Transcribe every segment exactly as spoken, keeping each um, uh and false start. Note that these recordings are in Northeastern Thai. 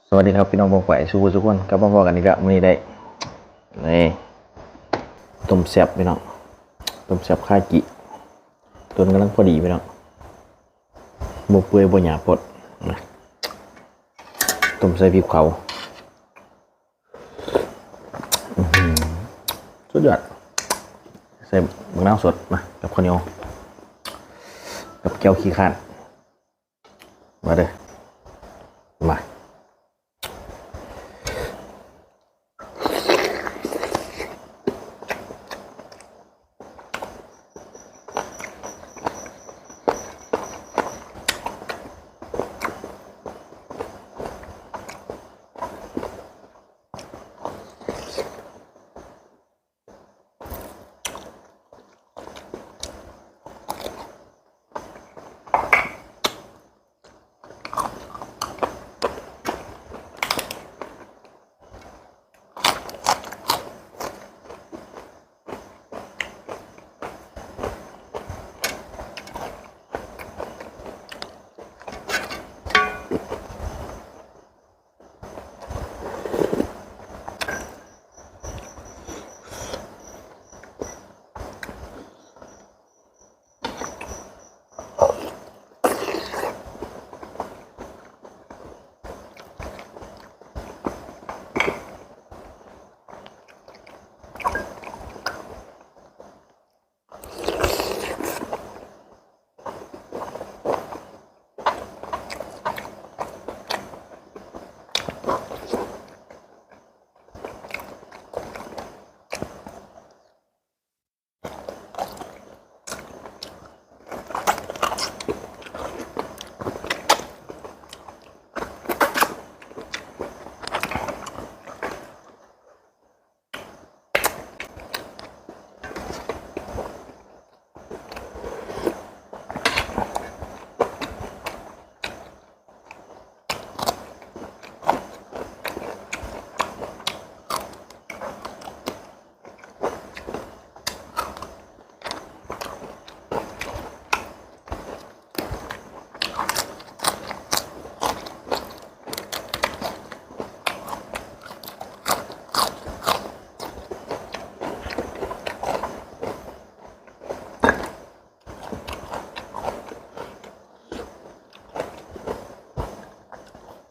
สวัสดีครับพี่น้องป้องไปสู่ทุกคน กลับมาพบกันอีกแล้ว มื้อนี้ได้ นี่ ต้มแซ่บพี่น้อง ต้มแซ่บคากิ ต้นกำลังพอดีพี่น้อง บ่เปื่อยบ่หยาบโพดนะ ต้มใส่พริกเผา อื้อหือ สุดยอด ใส่บักนาวสดมา กับข้าวเหนียว กับแจ่วขี้คร้าน มาเด้อ มา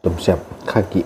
ต้มแซ่บคากิ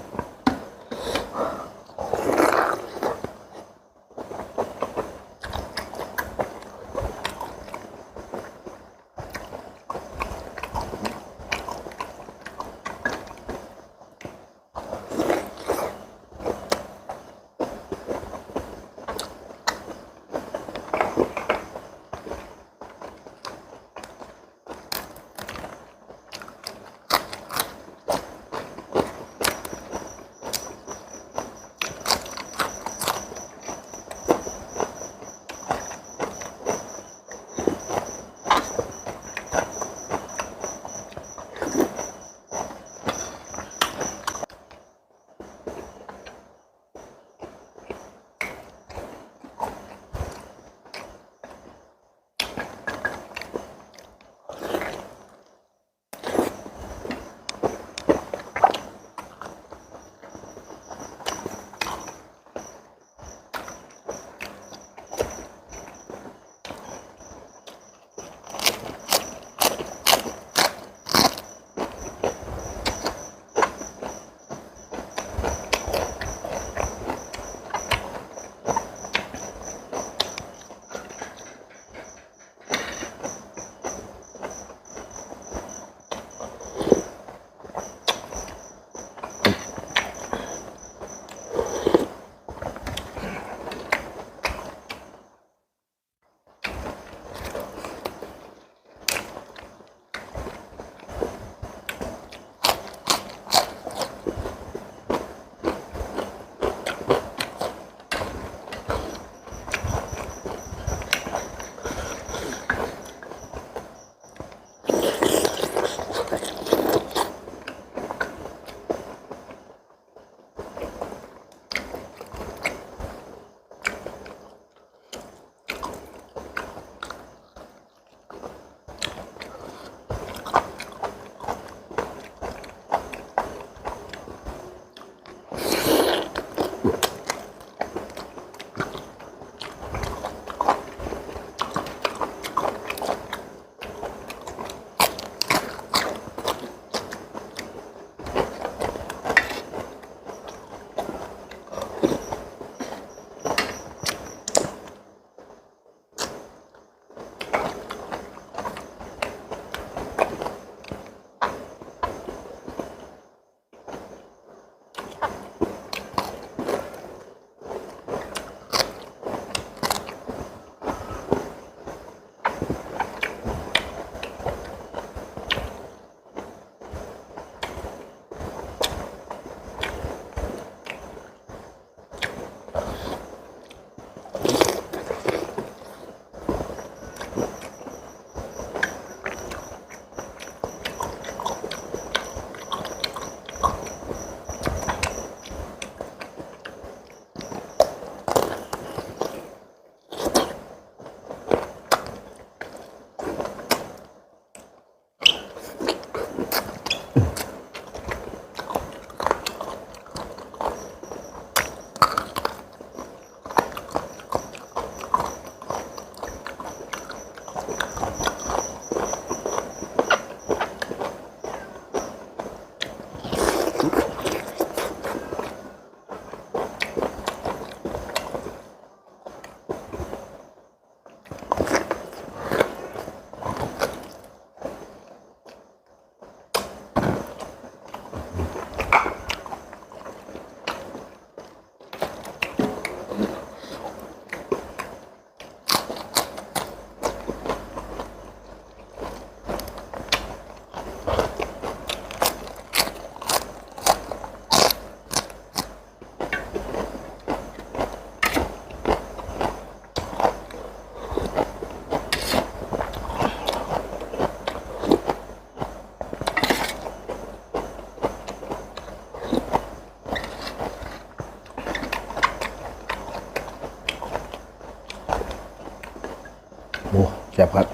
โอ้ แซ่บครับ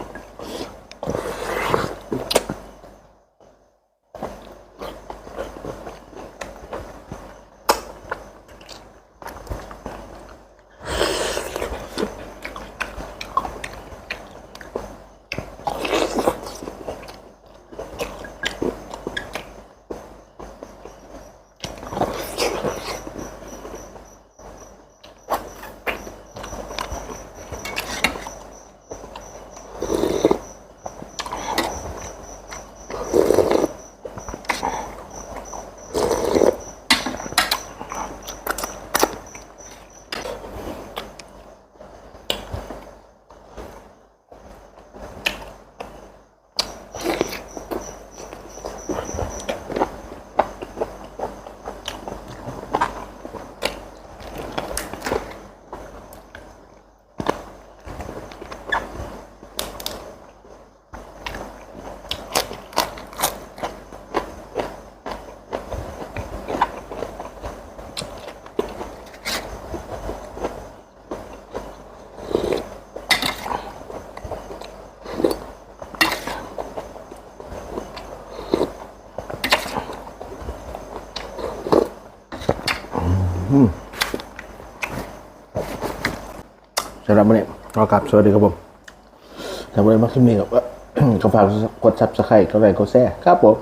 สำหรับวันนี้ก็ครับ สวัสดีครับผม ถ้าวันนี้มาคลิปนี้ก็ ก็ฝากกด subscribe กดไลค์กดแชร์ครับผม